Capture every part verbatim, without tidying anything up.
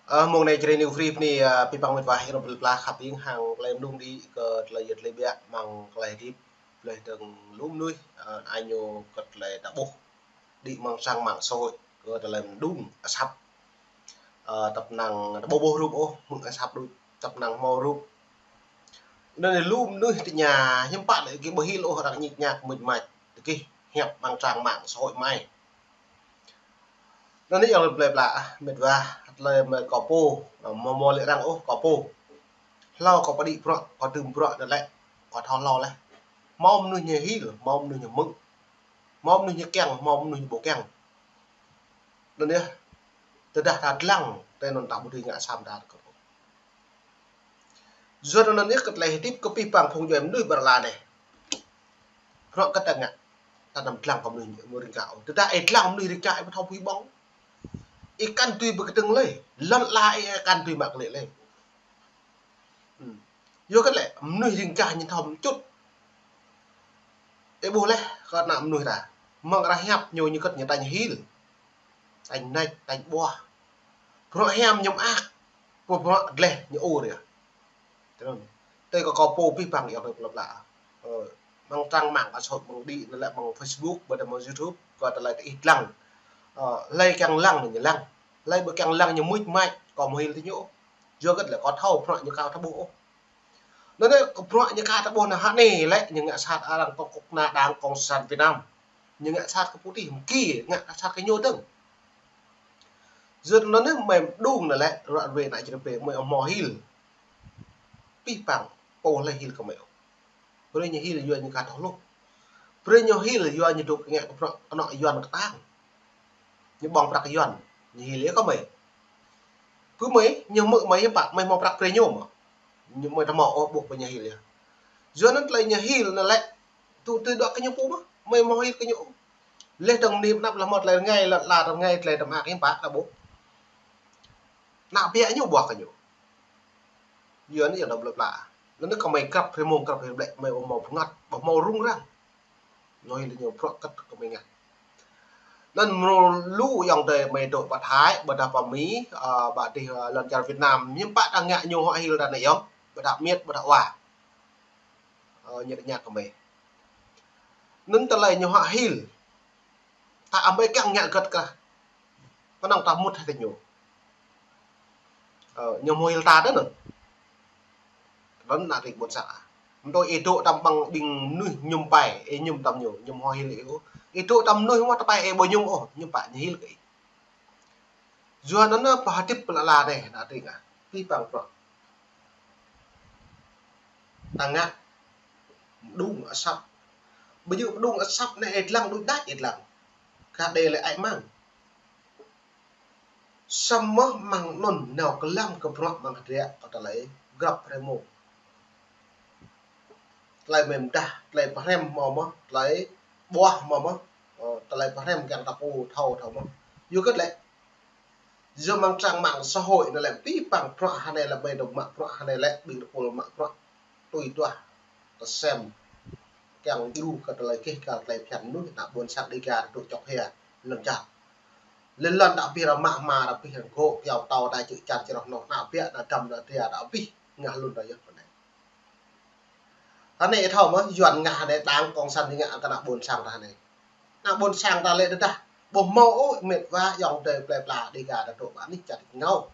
Ơ, mông anai Jrai New Free anai, ơ, abih bang met wa ayŏng adơi plơi pla khăp hing hăng tơlơi mơđung đĭ kơ tơlơi yơh tơlơi biă amăng tơlơi hơdip, tơlơi dơ̆ng lu mơnuih, ơ, anai ñu kơ tơlơi ta ƀuh đĭ amăng trang mạng xã hội kơ tơlơi mơđung asăp. Ơ, tăp năng ta ƀuh ƀuh rup ôh, mơ̆ng asăp đôč, tăp năng hmâo rup. Anŭn lu mơnuih tơña, hiư̆m pă lĕ gih ƀu hil ôh arăng ñik ñak mưč mač, tơ gih hiăp amăng trang mạng xã hội mơ̆n. Anŭn yơh ayŏng adơi plơi pla, met wa, tơlơi mơ̆ kâo pô, hmâo hmâo lĕ arăng ôh kâo pô. Hlâo kâo pơđĭ bruă, kâo tŭm bruă anŭn lĕ, kâo thâo hlâo laih. Hmâo mơnuih ñu hil, hmâo mơnuih ñu hmư̆. Hmâo mơnuih ñu kiăng, hmâo mơnuih ñu ƀu kiăng. Anŭn yơh, tơdah ta lăng, tơl anŭn ta ƀu dưi ngă sa mơta kơ. Yua anŭn yơh kơ tơlơi hơdip kơ abih bang phung djuai mơnuih ƀơi lŏn tơnah anai. Bruă kơ ta ngă, ta anăm lăng kơ mơnuih, mơnuih rĭng răng. Tơdah ih lăng mơnuih rĭng răng, ih ƀu thâo pơhiăp ƀơ̆ng. Ih kăn dưi pơkơdơ̆ng lơi, lŏn tơnah ih kăn dưi mă klĕ lơi. Hmm. Yua kơ lĕ, mơnuih rĭng răng ñu thâo mơčut. Ih ƀuh laih, kơ ană mơnuih ta. Mơ̆ng arăng hiăp ñu ñu kơ ñu tañ hil. Tañ nač, tañ ƀuah. Bruă hiam ñu mơak. Pô bruă gleh ñu ur yơh. Tơl anŭn. Tơl kâo, kâo pô abih bang ayŏng adơi plơi pla. Ơ, amăng trang mạng xã hội, amăng đĭ anŭn lĕ amăng Facebook, ƀôdah amăng YouTube, kơ tơlơi ta ih lăng. Ơ, hlơi kiăng lăng ñu lăng. Hlơi ƀu kiăng lăng ñu mưč mač, kâo ƀu hil tơ ñu. Yua kơ lĕ kâo thâo bruă ñu kâo ta ƀuh ôh. Anŭn yơh, bruă ñu kâo ta ƀuh anŭn hă anai lĕ, ñu ngă sat arăng kông kŭk na đảng cộng sản Việt Nam. Ñu ngă sat kơ putih, mơ̆ng gih, ngă sat kơ ñu dơ̆ng. Yua anŭn yơh, mơi mơđung anŭn lĕ, ră ruai ană Jrai pơ, mơi hmâo hil. Abih bang, pô hlơi hil kơ mơi ôh. Brơi ñu hil yua ñu kâo thâo hluh. Brơi ñu hil yua ñu dŏ ngă kơ bruă kơnŏ Yuan kơtang. Ñu ƀơ̆ng prăk Yuan, ñu hil yơh kơ mơi. Pơ mơi, ñu hmư̆ mơi hiư̆m pă, mơi hmâo prăk brơi ñu mơ̆. Ñu mơi ta hmâo ôh ƀuh pơ ñu hil yơh. Yua anŭn tơlơi ñu hil anŭn lĕ, tŭ tui dŏ kơ ñu pô mơ̆, mơi hmâo hil kơ ñu. Laih dơ̆ng anai pơ anăp lĕ hmâo tơlơi rơngai, lŏn tơnah rơngai, tơlơi tơmă hiư̆m pă, ta ƀuh. Ană biă ñu ƀuah kơ ñu. Yua anŭn yơh ayŏng adơi plơi pla. Anŭn kơ mơi grăp hrơi mông, grăp hrơi ƀlĕ, mơi ƀu hmâo pơngăt, ƀu hmâo rŭng răng. Ñu hil ñu bruă kơ kơ mơi ngă. Anŭn mrô lu ayŏng adơi mơi dŏ pơ Thái, ƀôdah pơ Mi, ơ, ƀôdah, ơ, lŏn čar Việt Nam, hiư̆m pă ta ngă ñu hŏ hil ta anai yơh, ƀôdah miêt, ƀôdah wa. Ơ, ñu tơña kơ mơi. Anŭn tơlơi ñu hŏ hil. Ta amơi kiăng ngă gơ̆t kơ. Kơnơ̆ng ta mŭt hơtai ñu. Ơ, ñu hmâo hil ta tơ anŭn. Anŭn ană tring ƀôn sang. Mơ̆ tui ih dŏ tăm ƀăng ƀing mơnuih mơñum tơpai, ih mơñum tăm ñu, ñu hmâo hil ih ôh. Ih dŏ tăm mơnuih hmâo tơpai ih ƀu mơñum ôh, hiư̆m pă ñu hil kơ ih. Yua anŭn anŭn pơhơdip pơ lŏn tơnah anai, ană tring ah. Abih bang bruă ta ngă mơđung asăp. Ƀu djơ̆ mơđung asăp anai ih lăng đôč đač ih lăng. Kơ đe lĕ ai mơ̆n. Samơ̆ mơ̆ng anŭn nao kơ lăng kơ bruă mơ̆ng hơdră kơ tơlơi grăp hrơi mông. Tơlơi mơ̆n dah, tơlơi pơhrăm hmâo mơ̆, tơlơi ƀuah hmâo mơ̆, ơ, tơlơi pơhrăm kiăng ta pô thâo thâo mơ̆. Yua kơ lĕ, yua amăng trang mạng xã hội anŭn lĕ abih bang bruă hơnai lĕ ƀing dŏ mă bruă hơnai lĕ ƀing tơpul mă bruă. Tui tuah, tơsem, kiăng djru kơ tơlơi keh kal tơlơi phiăn mơnuih, ană ƀôn sang Dega dŏ čŏk hia, lŏn čar. Lŏn lŏn đa abih ră mă hma đa abih ră gŏ, kyâo tâo đa čư̆ čan črŏh noh, ană biă ană dăm ană tria đa abih, ngă lŏn đa yơh pơ anai. Hơnai ih thâo mơ̆, Yuan ngă hơnai đảng cộng sản ñu ngă kơ ană ƀôn sang ta hơnai. Ană ƀôn sang ta lĕ tơdah ƀu hmâo ôh, met wa ayŏng adơi plơi pla Dega ta dŏ ƀơi anih čar ngao.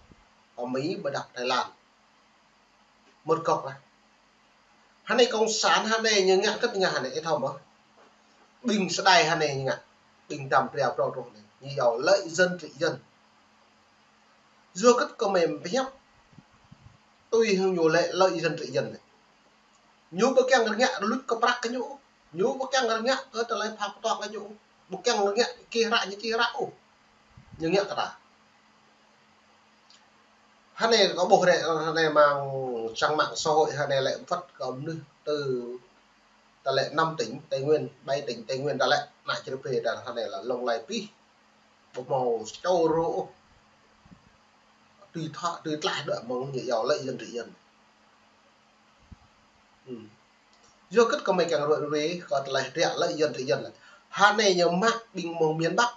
Ơ Mi ƀôdah Thái Lan. Mơ̆t gŏk lah. Hơnai cộng sản hơnai ñu ngă kơ ngă hơnai ih thâo mơ̆. Ƀing sơdai hơnai ñu ngă. Ƀing dăm tria prŏng truh anai. Ñu yua lợi dân trị dân. Yua kơ kơ mơi pơhiăp. Tui hăng ñu lĕ lợi dân trị dân anai. Ñu ƀu kiăng rơngiă luč kơ prăk kơ ñu. Ñu ƀu kiăng rơngiă kơ tơlơi phak pơtuak kơ ñu. Ƀu kiăng rơngiă kơ hră ñu či hră ôh. Ñu ngă kơ ta. Hơnai kâo ƀuh rĕ, hơnai amăng trang mạng xã hội hơnai lĕ wơ̆t kơ mơnuih tơ, ta lĕ năm tỉnh Tây Nguyên, bảy tỉnh Tây Nguyên ta lĕ, ană Jrai pơ ta hơnai lĕ lông lai pih. Ƀu hmâo čô rô ôh. Tui thâo, tui tlaih đuaĭ mơ̆ng ñu yua lợi dân trị dân. Hmm. Yua kơ kơ mơi kiăng rui rui, kơ tơlơi hơdră lợi dân trị dân lĕ. Hơnai ñu mă ƀing mơ̆ng miền Bắc.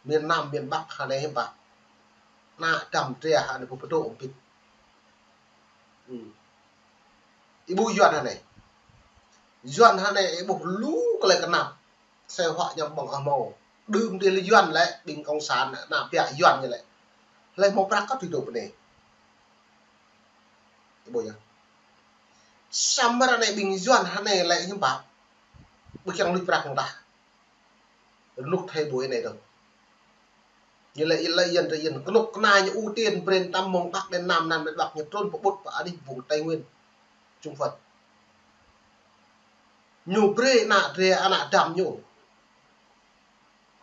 Miền Nam, miền Bắc, hơnai hiư̆m pă. Ană Adam dra hă anai ƀu pơtô ôm pit. Hmm. Ih ƀuh Yuan hă anai. Yuan hă anai ih ƀuh lu tơlơi kơnap. Sĕ huă ñăm ƀơ̆ng ah mâo. Đưm dih lĕ Yuan lĕ, ƀing kông san, ană biă Yuan ñu lĕ. Hlơi hmâo prăk kơ tui dŏ pơ anai. Ih ƀuh yơh. Samơ̆ ră anai ƀing Yuan hă anai lĕ hiư̆m pă. Ƀu kiăng lui prăk ngă tah. Rơnŭk thâo ƀuh anai dơ̆ng. Ñu lĕ, lĕ Yuan tơ Yuan kơnuk kơna ñu ưu tiên brơi tăm mơ̆ng Bắc đến Nam, Nam đến Bắc ñu trŭn pơƀut pơ anih vùng Tây Nguyên. Trung Phần. Ñu brơi ană dra, ană Adam ñu.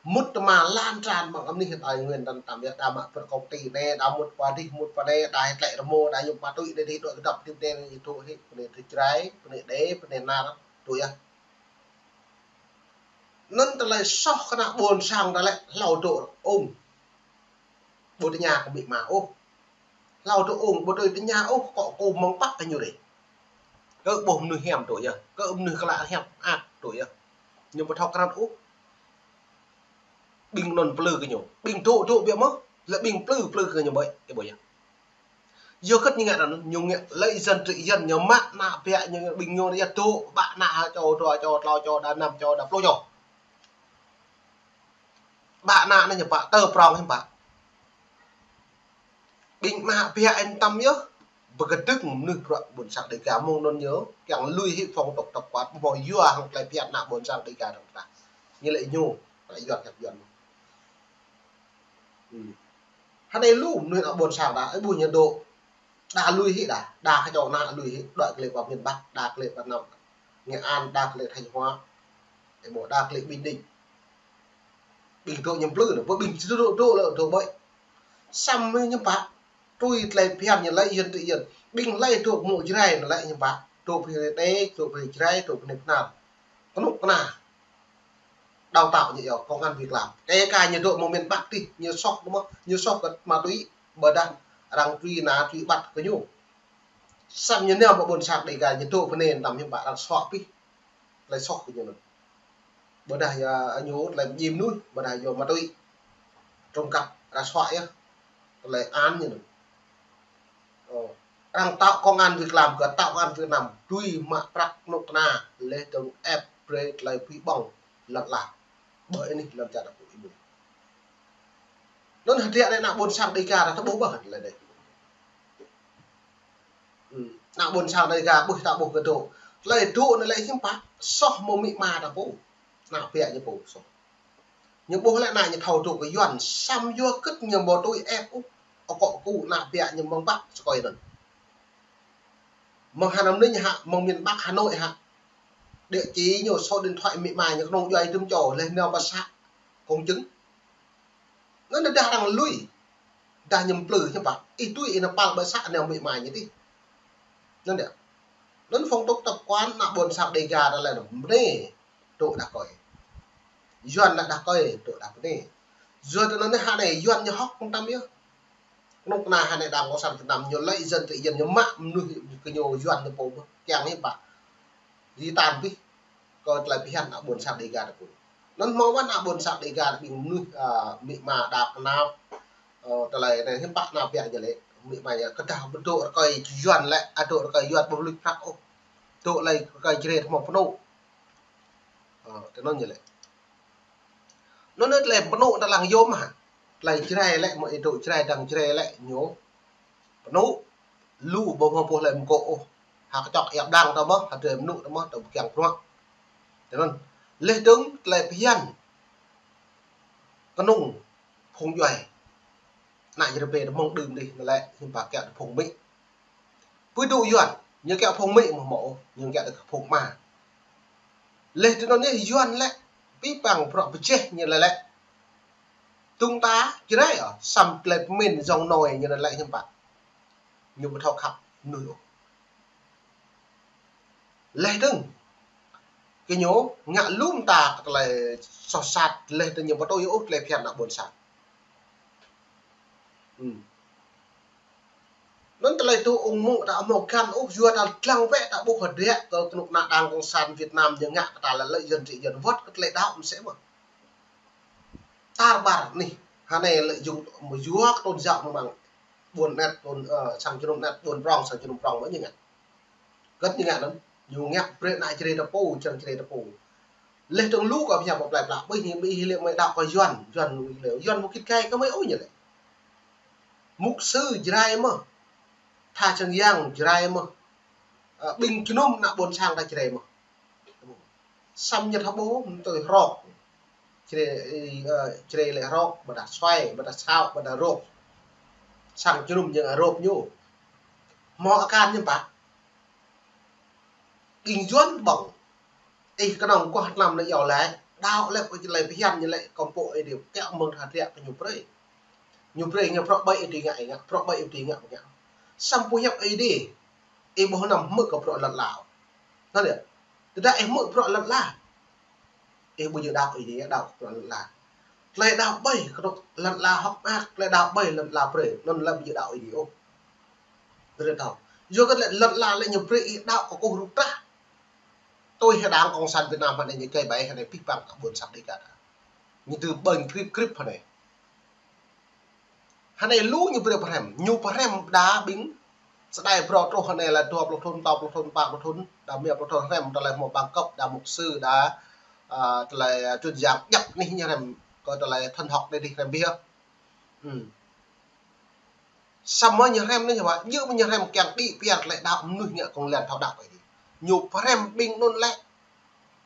Mŭt tơma lan tràn ƀăng anih Tây Nguyên tăm tăm yơh, đa mă pơr công ty anai, đa mŭt pơ adih, mŭt pơ anai, đa hơtlĕ rơmô, đa yŭm ma túy anai, dih dŏ kơdŏp dih anai, ñu dŏ hĭ, pơ anai dih Jrai, pơ anai Đê, pơ anai Nar, dŏ yơh. Anŭn tơlơi soh kơ ană ƀôn sang ta lĕ hlâo dŏ ung. Ƀu tơña kơ amĭ ama ôh. Hlâo dŏ ung, ƀu tui tơña ôh, kŏ kơ mơ̆ng pă kơ ñu rĕ. Kơ ƀuh mơnuih hiam dŏ yơh, kơ mơnuih klă hiam ăt dŏ yơh. Ñu ƀu thâo krăn ôh. Ƀing anŭn plư kơ ñu. Ƀing dŏ dŏ biă mơ̆, lĕ ƀing plư plư kơ ñu ƀơi, ih ƀuh yơh. Yua kơ ñu ngă anŭn, ñu ngă lĕ Yuan tơ Yuan ñu mă ană biă ñu ƀing ñu yơh dŏ, ƀă ană hă čô, dua čô, tlâo čô, đa năm čô, đa pluh čô. Ƀă ană anai ñu pă, tơ prong hiư̆m pă. Ƀing ană biă ih tăm yơh, pơkơdơ̆ng mơnuih bruă ƀôn sang Đêga mơ̆ng anŭn ñu, kiăng lui hĭ phong tục tập quán, ƀu hmâo yua hăng tơlơi phiăn ană ƀôn sang Đêga dơ̆ng tah. Ñu lĕ ñu, tơlơi Yuan kăt Yuan. Hmm. Hă anai lu mơnuih ană ƀôn sang đa, ih ƀuh ñu dŏ. Đa lui hĭ đa, đa kơ čô ană lui hĭ, đa kơ lĕ pơ miền Bắc, đa kơ lĕ pơ Nam, Nghệ An, đa kơ lĕ Thanh Hóa, ih ƀuh đa kơ lĕ Bình Định. Ƀing dŏ ñu plư anai, ƀing dŏ dŏ lĕ dŏ ƀơi. Samơ̆ hiư̆m pă, tui tơlơi phiăn ñu lĕ Yuan tơ Yuan. Ƀing hlơi dŏ mơ̆ng Jrai anai lĕ hiư̆m pă, dŏ pơ anai Đê, dŏ pơ anai Jrai, dŏ pơ anai Nar. Kơnuk kơna. Đào tạo ñu yơh, công ăn việc làm. Kơ kơ ñu dŏ mơ̆ng miền Bắc dih, ñu soh kơ mơ̆, ñu soh kơ ma túy, ƀôdah arăng truy nã truy bắt kơ ñu. Samơ̆ ñu nao mơ̆ng ƀôn sang Đêga ñu dŏ pơ anai tăm hiư̆m pă arăng soh pih. Tơlơi soh kơ ñu anŭn. Ƀôdah yua ñu tơlơi mơñi mơnuih, ƀôdah yua ma túy. Trộm cắp, arăng soh yơh. Tơlơi an ñu anŭn. Ơ, arăng tạo công ăn việc làm kơ tạo công ăn việc làm, tui mă prăk kơnuk kơna, lĕ dơ̆ng ĕp brơi tơlơi pui ƀơ̆ng lŏn ala. Ƀơi anih lŏn čar ta pô ih ƀuh. Anŭn hơdră anai ană ƀôn sang Đêga ta ƀuh ƀơ̆ng lĕ anai. Hmm, ană ƀôn sang Đêga ƀuh ta ƀuh kơ dŏ. Tơlơi dŏ anai lĕ hiư̆m pă, soh mơ̆ng amĭ ama ta pô. Ană biă ñu pô soh. Ñu ƀuh lĕ ană ñu thâo dŏ kơ Yuan, samơ̆ yua kơ ñu ƀu tui ĕp ôh. Akŏ kơ ană biă ñu mơ̆ng Bắc sơkơi anŭn. Mơ̆ng Hà Nam anai hă, mơ̆ng miền Bắc Hà Nội hă. Địa chỉ ñu, số điện thoại amĭ ama ñu, kơnơ̆ng djuai dŭm čô, lĕ nao pơ să công chứng. Anŭn dah arăng lui. Dah ñu plư hiư̆m pă. Ih tui ih nao păl pơ să nao amĭ ama ñu dih. Anŭn yơh. Anŭn phong tục tập quán ană ƀôn sang Đêga ta lĕ anŭn. Mơnê dŏ đah kơi. Yuan lĕ đah kơi, dŏ đah mơnê. Yua tơ anŭn hă anai Yuan ñu hŏk kơ tăm yơh. Kơnuk kơna hă anai Đảng Cộng sản Việt Nam ñu lĕ Yuan tơ Yuan ñu mă mơnuih kơ ñu Yuan ñu pô mơ̆. Kiăng hiư̆m pă. Di tan pih. Kơ tơlơi phiăn ană ƀôn sang Đêga ta pô. Anŭn hmâo wơ̆t ană ƀôn sang Đêga ta ƀing mơnuih, ơ, amĭ ama đa kơnap. Ơ, tơlơi anai hiư̆m pă ană biă ñu lĕ. Amĭ ama ñu kơdah ƀu dŏ rơkơi Yuan lĕ, ơ, dŏ rơkơi Yuan ƀu lui prăk ôh. Dŏ lĕ rơkơi Jrai hmâo pơnŭ. Ơ, tơ anŭn ñu lĕ. Anŭn tơlơi pơnŭ ta lăng yôm hă. Tơlơi Jrai lĕ mơ̆ ih dŏ Jrai dăng Jrai lĕ ñu. Pơnŭ lu ƀu hmâo pô hlơi mơkŏ ôh. Hă kơčŏk iăp đang ta mơ̆, hă drơi mơnŭ ta mơ̆, ta ƀu kiăng bruă. Tơ anŭn. Lĕ dơ̆ng tơlơi phiăn. Kơnung phung djuai. Ană Jrai pê ta mơ̆ng đưm dih, anŭn lĕ, hiư̆m pă kiăng ta phung amĭ. Pui dŏ Yuan, ñu kiăng phung amĭ mơ̆ hmâo, ñu kiăng ta phung ama. Lĕ tơ anŭn yơh Yuan lĕ, pĭ păng bruă pơjeh ñu lĕ lĕ. Tơ̆ng ta Jrai ôh, samơ̆ tơlơi pơmĭn giọng nói ñu lĕ lĕ hiư̆m pă. Ñu ƀu thâo khăp mơnuih ôh. Lĕ dơ̆ng. Kơ ñu ngă lŏm ta kơ tơlơi soh sat, lĕ dơ̆ng ñu ƀu tui ôh tơlơi phiăn ană ƀôn sang. Hmm. Anŭn tơlơi dŏ ung mơ̆ ta hmâo găn ôh, yua ta lăng wơ̆t ta ƀuh hơdră kơ kơnuk kơna Đảng Cộng sản Việt Nam ñu ngă kơ ta lĕ lĕ Yuan tơ Yuan wơ̆t kơ tơlơi đaŏ mơsĕ mơ̆. Tar ƀar anih. Hơnai lĕ jung mơ̆ yua kơ tôn giáo mơ̆ng ƀôn anet, tôn, ơ, sang jơnum anet, ƀôn prong, sang jơnum prong mơ̆ ñu ngă. Kơ̆t ñu ngă anŭn, ñu ngă brơi ană Jrai ta pô, čang Jrai ta pô. Leh tơ̆ng lu kơ pơhiăp pơplai pla, ƀơi ñu ƀơi lĕ mơi đaŏ kơ Yuan, Yuan lĕ, Yuan mơ̆ kit kai kơ mơi ôh ñu lĕ. Mục sư Jrai mơ̆, tha čang yang Jrai mơ̆, ơ, ƀing jơnum ană ƀôn sang ta Jrai mơ̆. Samơ̆ ñu thâo ƀuh, mơ̆ tui hrŏk. Jrai, ơ, Jrai lĕ hrŏk, ƀôdah suai, ƀôdah sao, ƀôdah rôp. Sang jơnum ñu rôp ñu. Hmâo akan ñu pă. Ƀing Yuan ƀơ̆ng. Ih kơnơ̆ng kuah tlam lĕ yua lĕ. Đaŏ lĕ pơčơlơi pơhiam ñu lĕ kơmpŏk ih đih. Kiăng mơ̆ng tha triă kơ ñu brơi. Ñu brơi ñu prŏk ƀơi ih đih ngă, ih ngă. Prŏk ƀơi ih đih ngă, ngă. Samơ̆ pơhiăp ih đih. Ih ƀuh anăm hmư̆ kơ prŏk lŏn lao. Anŭn yơh. Tơdah ih hmư̆ prŏk lŏn lao. Ih ƀu djơ̆ đaŏ ih đih, đaŏ prŏk lŏn lao. Tơlơi đaŏ ƀơi kơ lŏn lao hơ̆k mơak, tơlơi đaŏ ƀơi lŏn lao brơi, anŭn lĕ ƀu djơ̆ đaŏ ih đih ôh. Brơi thâo. Yua kơ lĕ lŏn lao lĕ ñu brơi ih đaŏ kơ kơkuh rup trah. Tui hăng đảng Cộng sản Việt Nam hơnai ñu čai ƀai hơnai pih pang kơ ƀôn sang Dega ta. Ñu tŭ ƀơ̆ng krip krip hơnai. Hơnai lu ñu brơi pơhrăm, ñu pơhrăm đa ƀing sơdai brơi truh hơnai lĕ dua pluh thŭn, klâo pluh thŭn, pă pluh thŭn, đa rơma pluh thŭn hrăm, tơlơi hmâo bằng cấp, đa mục sư, đa, ơ, tơlơi, ơ, truyền giảng djŏp anih ñu hrăm, kơ tơlơi thần học đơi đih hrăm biă. Ư. Samơ̆ ñu hrăm anai ñu pă, djơ̆ mơ̆ ñu hrăm kiăng đĭ pơyơr tơlơi đaŏ mơnuih ngă kông lan thâo đaŏ ih đih. Ñu pơhrăm ƀing anŭn lĕ,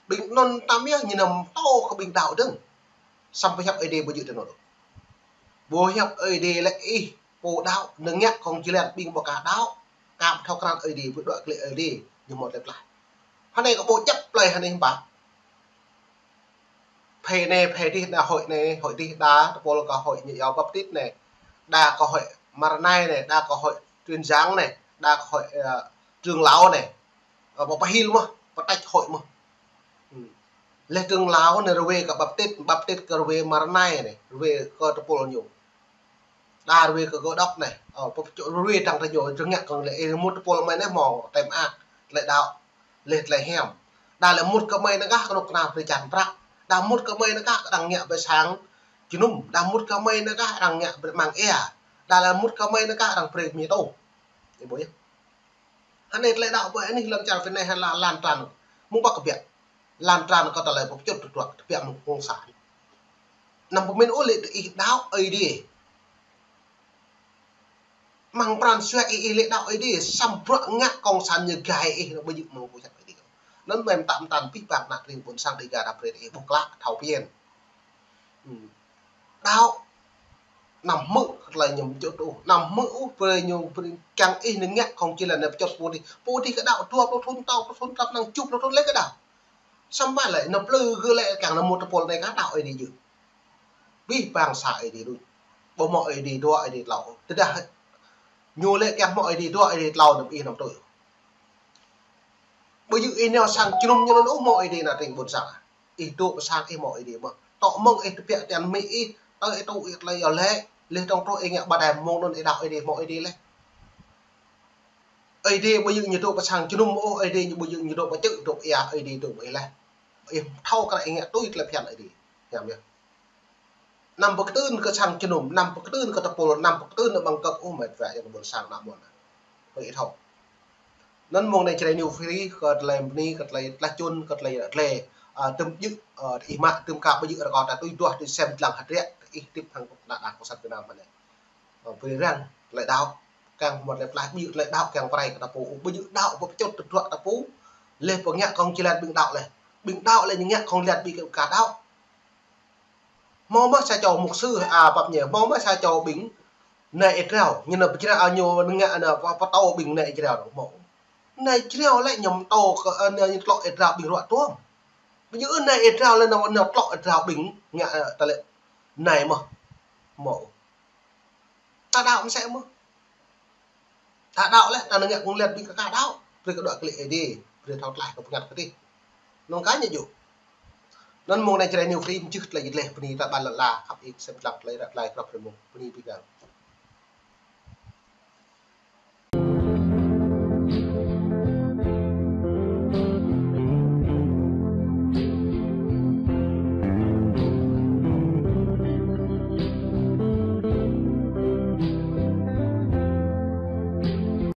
ƀing anŭn tơm yơh ñu anăm thâo kơ ƀing đaŏ dơ̆ng. Samơ̆ pơhiăp ih đih ƀu djơ̆ tui anŭn. Pơhiăp ih đih lĕ ih pô đaŏ, anăm ngă kông jơlan ƀing ƀu ka đaŏ, ka ƀu thâo krăn ih đih, ƀu đuaĭ klĕ ih đih, ñu hmâo tơlơi pơklaih. Hơnai kơ ƀu djăp plơi hơnai hơmpa. Phe anai, phe dih, đa hội anai, hội dih, đa tơpul kơ hội ñu yua Baptist anai, đa kơ hội Maranai anai, đa kơ hội truyền giảng anai, đa kơ hội, ơ, trưởng lão anai. Ơ, ƀu pơhil mơ̆n, pơtač hội mơ̆n. Ư. Leh trưởng lão anai rơwe kơ Baptist, Baptist kơ rơwe Maranai anai, rơwe kơ tơpul ñu. Đa rơwe kơ Cơ Đốc anai, ơ, pơčô rơwe tăng tơ ñu, jơ̆ ngă kơ lĕ, ih mŭt tơpul mơi anai hmâo, tơlơi mơak, tơlơi đaŏ. Leh tơlơi hiam. Đa lĕ mŭt kơ mơi anai kah kơnuk kơna brơi čan prăk. Đa mŭt kơ mơi anai kah kơđang ngă ƀơi sang jơnum. Đa mŭt kơ mơi anai kah kơđang ngă brơi mang ia. Đa lĕ mŭt kơ mơi anai kah kơđang brơi mì tôm. Ih ƀuh yơh. Hơnai tơlơi đaŏ ƀơi anih lăm čar Việt Nam hơnai lan tràn. Mơ̆ng ƀă kơ biă. Lan tràn kơ tơlơi pơčut tơdruă tơbiă mơ̆ng cộng sản. Anăm pơmĭn ôh lĕ tơ ih đaŏ ih đih. Mơ̆ng pran jua ih, ih lĕ đaŏ ih đih, samơ̆ bruă ngă cộng sản ñu gai ih, anŭn ƀu djơ̆ mơ̆ng pơčut ih đih. Anŭn mơ̆n tơm tăn pih pang ană tring ƀôn sang Dega ta brơi ih ƀuh klă thâo phiăn. Ư. Đaŏ, anăm hmư̆ tơlơi ñu pơčut ôh, anăm hmư̆ ôh, brơi ñu brơi kiăng ih anăm ngă kông jơlan anai pơčut pô dih. Pô dih kơ đaŏ dua pluh thŭn, klâo pluh thŭn, tơpă năng tơjuh pluh thŭn lĕ kơ đaŏ. Samơ̆ lĕ, anăm plư gơ̆ lĕ kiăng anăm mŭt tơpul anai kah đaŏ ih đih djơ̆. Pih pang sa ih đih đôč. Ƀu hmâo ih đih dua, ih đih klâo. Tơdah ñu lĕ kiăng hmâo ih đih dua, ih đih klâo anăm ih anăm tui. Ƀu djơ̆ ih nao sang jơnum ñu anŭn ôh hmâo ih đih ană tring ƀôn sang. Ih dŏ pơ sang ih hmâo ih đih mơ̆n. Tŏ mơ̆ng ih tơbiă tian mĭ ih, tơ ih tŭ ih tơlơi yua lĕ, leh tơ̆ng truh ih ngă ƀă đai mơ̆ng anŭn ih đaŏ ih đih hmâo ih đih leh. Ih đih ƀu djơ̆ ñu dŏ pơ sang jơnum ôh, ih đih ƀu djơ̆ ñu dŏ pơ čư̆ dŏ ia, ih đih dŏ ƀơi leh. Ih thâo krăn ih ngă tui tơlơi phiăn ih đih. Hiam yơh. Anăm pơkơtưn kơ sang jơnum, anăm pơkơtưn kơ tơpul, anăm pơkơtưn kơ bằng cấp ôh mĕt wa yang ƀôn sang ană ƀôn. Hơi thâo. Anŭn mơ̆ng anai Jrai New Free, kơ tơlơi bơni, kơ tơlơi tlaih čun, kơ tơlơi ră tơlơi, ơ, tơm djơ̆, ơ, ih mă, tơm ka ƀu djơ̆ rơkâo ta tui duah, tui sem dlăng hơdră, ih tip hăng ană đah cộng sản Việt Nam hơnai. Ơ, brơi răng, tơlơi đaŏ, kiăng hmâo tơlơi pơklaih, ƀu djơ̆ tơlơi đaŏ, kiăng pơrai kơ ta pô, ƀu djơ̆ đaŏ, pơčut tơdruă ta pô, leh pơngă kông jơlan ƀing đaŏ leh. Ƀing đaŏ leh ñu ngă kông jơlan ƀing ka đaŏ. Hmâo mơ̆ sa čô mục sư, a, pap ñu, hmâo mơ̆ sa čô ƀing nai Israel, ñu nao pơčrang, a, ñu ngă, a, nao pơ-, pơtô ƀing nai Israel, hmâo. Nai Israel lĕ ñu pơtô kơ, a, nao ñu tlŏ Israel ƀing ruă tuôm. Ƀu djơ̆ nai Israel lĕ nao, nao tlŏ Israel ƀing ngă, a, tơlơi nai mơ̆n. Hmâo. Ta đaŏ mơsĕ mơ̆n. Ta đaŏ lĕ, ta anăm ngă kông jơlan ƀing ka đaŏ. Brơi kơ đuaĭ klĕ ih đih, brơi thâo tlaih kơ pơngăt kơ dih. Anŭn kơ ñu djơ̆. Anŭn mơ̆ng anai Jrai New Free mơčih tơlơi djơ̆ leh, bơni ta ƀan lŏn la, khăp ih sem dlăng tơlơi ră tơlơi krŏp rơmung, bơni ƀing gơ̆.